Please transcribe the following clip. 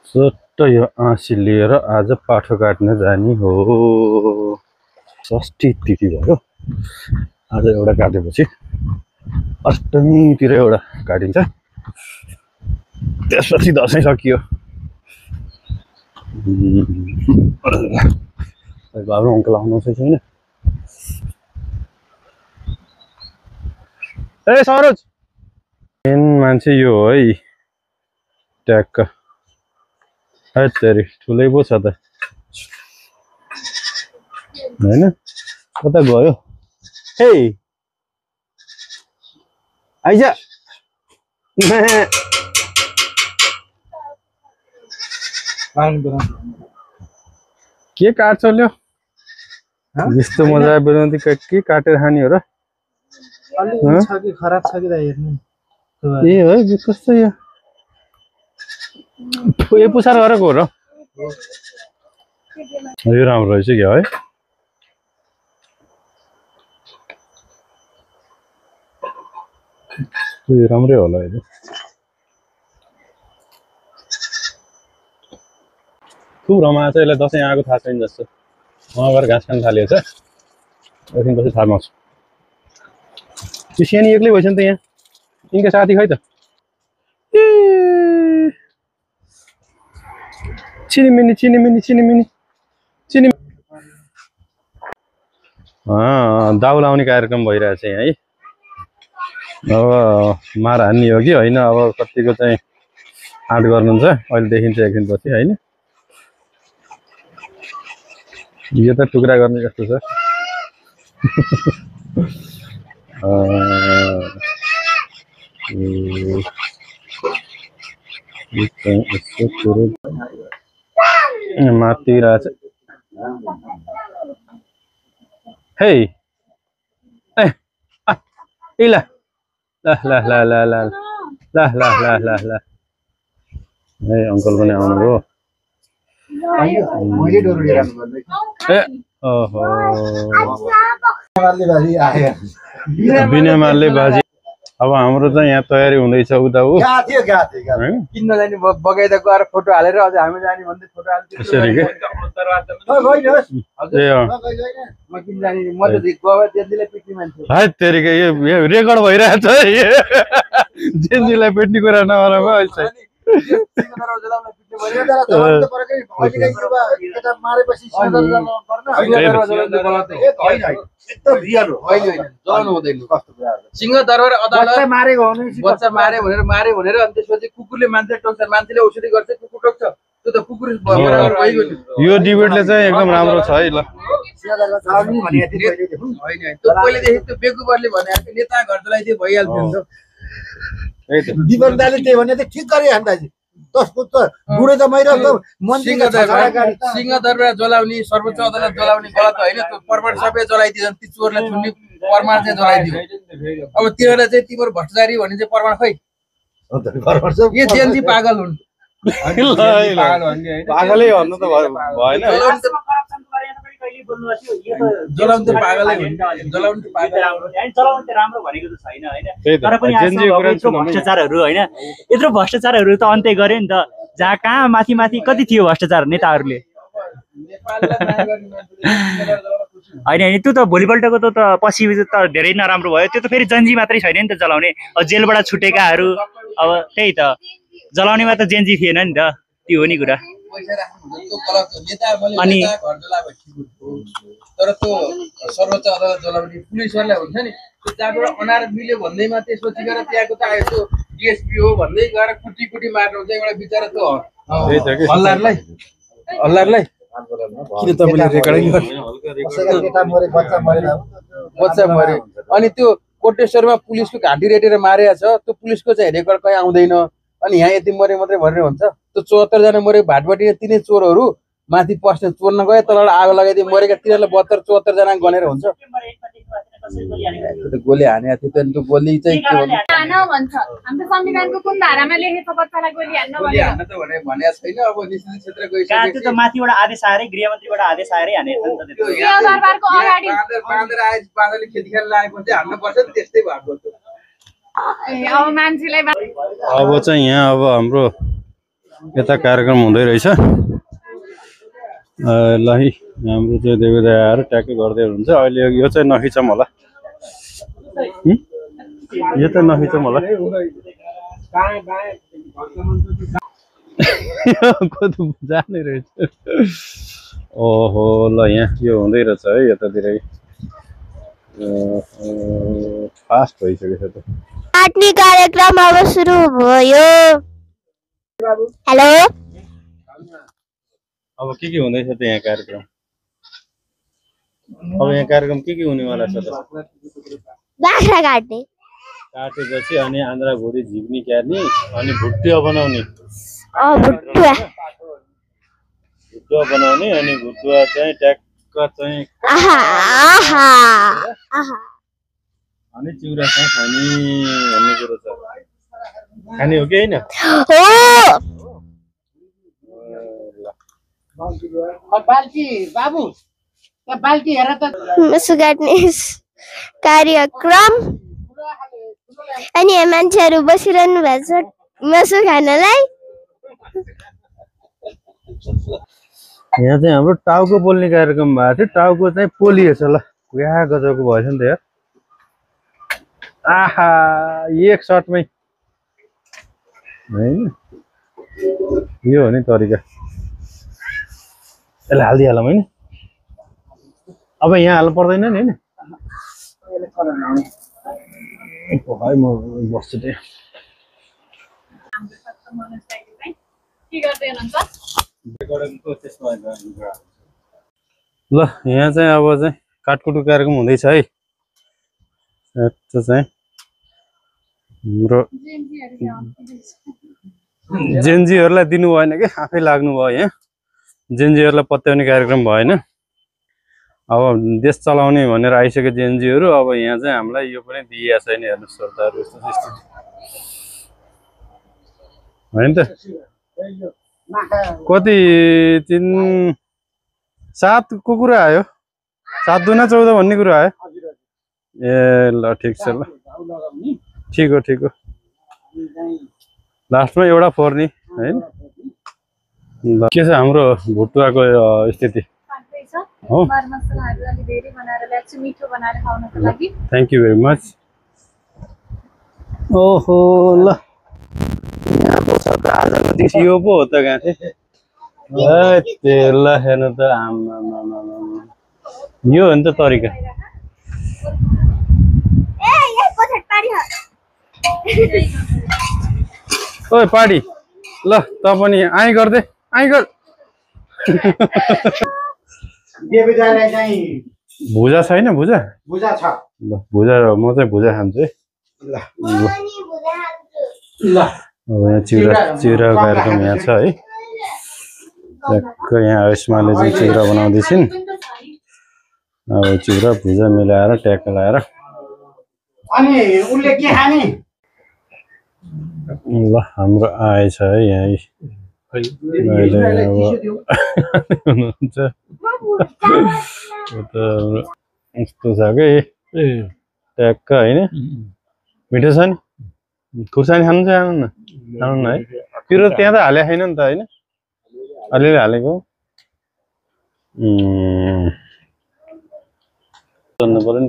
छोटो यो आँसी लिएर आज पाठो काट्न जाने हो। षष्ठी तिथि भयो, आज एउटा काटेपछि अष्टमीतिर एउटा काटिन्छ, त्यसपछि दसैँ सकियो। बाबु अङ्कल आउनुहुन्छ छैन? ए सरोज, मेन मान्छे यो हो है, ट्याक्क तेरि ठुलै पो छ त हैन? कता गयो? हे आइज के काट्छ ल्यो? यस्तो मजा बेलाउँदै के काटेर खाने हो र? खराब छ कि हेर्नु। ए हो कस्तो यो पुसार गरेको हो र? यो राम्रो रहेछ क्या है? यो राम्रै होला अहिले। खुब रमाएको छ यसलाई, दसैँ आएको थाहा छैन जस्तो। उहाँ गएर घाँस खान थालेको छ, एकछिन पछि थाहा पाउँछ। त्यो सानी एक्लै भएछ नि त यहाँ, यिनका साथी खै त? चिनिमिनी चिनिमिनी चिनिमिनी चिनि दाउ लाउने कार्यक्रम भइरहेछ यहाँ है। अब मार हान्ने हो कि होइन, अब कतिको चाहिँ आँट गर्नुहुन्छ अहिले देखिन्छ एकछिन पछि होइन। यो त टुक्रा गर्ने जस्तो छ। माथि रहेछ। हे ए ल ल ल ल ल ल ल ल ल ल ल ए अङ्कल पनि आउनुभयो। ए ओहो बिना मार्ले बाजी। अब हाम्रो त यहाँ तयारी हुँदैछ उता उ किन्न जाने बगैँचा गएर फोटो हालेर अझ हामी जाने भन्दै फोटो हाल्छ। त्यसरी के? है तेरिका यो रेकर्ड भइरहेछ है। जेन्जीलाई पेट्ने कुरा नगरमा अहिले सिंहदरबार अदालत बच्चा मारे भनेर अनि त्यसपछि कुकुरले मान्छे टोक्छ, मान्छेले औषधि गर्छ, कुकुर टोक्छ। त्यो त कुकुर यो डिबेटले चाहिँ एकदम राम्रो छ है। ल पहिलेदेखि त्यो बेकुबरले भने नेता घर चलाइदिए भइहाल्थ्यो नि त। दिवनदाले त्यही भने त ठिक गरे अन्दाजी त्यसको त बुढे त मैले सिंहदरबार जलाउने, सर्वोच्च अदालत जलाउने गलत होइन। त्यो प्रमाण सबै जलाइदिन्छन्, ती चोरलाई थुन्ने प्रमाण चाहिँ जलाइदियो। अब तिनीहरूलाई चाहिँ तिम्रो भ्रष्टाचारी भन्ने चाहिँ प्रमाण खै? यो जेन्जी पागल हुन्। पागलै भन्नु त भएन। जलाउनु त पागलै हुन्छ, जलाउनु त पागल जलाउनु त राम्रो भनेको त छैन हैन। तर पनि यत्रो भ्रष्टाचारहरू हैन, यत्रो भ्रष्टाचारहरू त अन्त्य गर्यो नि त। जहाँ कहाँ माथि माथि कति थियो भ्रष्टाचार नेताहरूले होइन होइन। त्यो त भोलिपल्टको त पछि त धेरै नराम्रो भयो। त्यो त फेरि जेन्जी मात्रै छैन नि त जलाउने, जेलबाट छुटेकाहरू अब त्यही त जलाउनेमा त जेन्जी थिएन नि त, त्यो हो नि कुरा। अनि तर त्यो सर्वोच्च अदालत जलाउने पुलिसहरूलाई हुन्छ नि, त्यो जहाँबाट अनार मिल्यो भन्दैमा त्यसपछि गएर त्यहाँको त आयो त्यो डिएसपी हो भन्दै गएर कुटी कुटी मार्नु हुन्छ एउटा बिचरा त्यो हल्लारलाई किन तपाईँले रेकर्डिङ बच्चा मर्यो। अनि त्यो कोटेश्वरमा पुलिसको घाँटी रेटेर मारेको छ, त्यो पुलिसको चाहिँ रेकर्ड कहीँ आउँदैन। अनि यहाँ यति मरे मात्रै भन्ने हुन्छ। त्यो 74 जना मरे भाटबाटी तिनै चोरहरू माथि पस्ने चोर्न गए, तलबाट आगो लगाइदिए मरेका तिनीहरूलाई 72-74 जना गनेर हुन्छ। गोली हानेको थियो त्यो गोली चाहिँ के भन्छ हाम्रो संविधानको कुन धारामा लेखेको बच्चालाई गोली हान्न त भनेको छैन। अब निश्चित क्षेत्र त्यो त माथिबाट आदेश आएरै, गृहमन्त्रीबाट आदेश आएरै हानेछ नि त। दरबारको अगाडि बाँदर आए, बाँदरले खेती खेल्न लागेको चाहिँ हान्न पर्छ नि, त्यस्तै भएको छ। अब मान्छेलाई अब चाहिँ यहाँ अब हाम्रो यता कार्यक्रम हुँदै रहेछ। ल है हाम्रो चाहिँ देवीदाय आएर ट्याक्कै गर्दै हुन्छ। अहिले यो चाहिँ नखिचौँ होला, यो त नखिचौँ होला। जाने रहेछ। ओहो ल यहाँ यो हुँदै रहेछ है यतातिरै। फास्ट भइसकेछ त। काट्ने कार्यक्रम अब सुरु भयो। हेलो अब के हुँदैछ त यहाँ कार्यक्रम? अब यहाँ कार्यक्रम के हुनेवाला छ त? बाख्रा काट्ने, काटेपछि अनि आन्द्रा भुँडी झिक्नी क्यार्ने अनि भुटुवा बनाउने। भुटुवा बनाउने अनि भुटुवा चाहिँ ट्याक्क चाहिँ अनि चिउरा चाहिँ खाने भन्ने कुरो छ। खाने हो कि होइन? बाल्टी बाबु त्यहाँ बाल्टी हेर त। मासु काट्ने कार्यक्रम अनि यहाँ मान्छेहरू बसिरहनु भएको छ मासु खानलाई। यहाँ चाहिँ हाम्रो टाउको पोल्ने कार्यक्रम भएको थियो। टाउको चाहिँ पोलिएछ ल। यहाँ गजबको भएछ नि त यार। आहा एक सर्टमै होइन, यो हो नि तरिका। यसलाई हालिदिइहालौँ होइन? अब यहाँ हाल्नु पर्दैन नि होइन? भाइ म बस्छु त्यहाँ। ल यहाँ चाहिँ अब चाहिँ काटकुटु कार्यक्रम हुँदैछ है। चाहिँ हाम्रो जेनजीहरूलाई दिनु भएन कि आफै लाग्नु भयो। यहाँ जेनजीहरूलाई पत्याउने कार्यक्रम भएन। अब देश चलाउने भनेर आइसक्यो जेनजीहरू। अब यहाँ चाहिँ हामीलाई यो पनि दिइएको छैन। हेर्नु श्रोताहरू यस्तो स्थिति होइन त। कति 3-7 को कुरा आयो? 7 दुना 14 भन्ने कुरा आयो। ए ल ठिक छ ल, ठिक हो ठिक हो। लास्टमा एउटा फोर्नी होइन। ल के छ हाम्रो भुटुवाको स्थिति? हो थ्याङ्क यू भेरी मच। ओहो ल यो पो हो त गाँथे। ल हेर्नु त यो हो नि त तरिका। ओइ पाडी ल त पनि आइ गर्दै आइ गर। भुजा छैन? भुजा बुझा छ ल भुजा म चाहिँ भुजा खान्छु है। ल अब यहाँ चिउरा कार्यक्रम यहाँ छ है। ट्याक्क यहाँ आयुष्माले चाहिँ चिउरा बनाउँदैछिन्। अब चिउरा भुजा मिलाएर ट्याक्क लगाएर अनि उले के खाने? ल हाम्रो आएछ है यहाँ हुनुहुन्छ। यस्तो छ कि ट्याक्क होइन। मिठो छ नि? खुर्सानी खानु चाहिँ आउनु न, आउनु न है। पिरो त्यहाँ त हालेको छैन नि त होइन? अलिअलि हालेको पर्यो नि।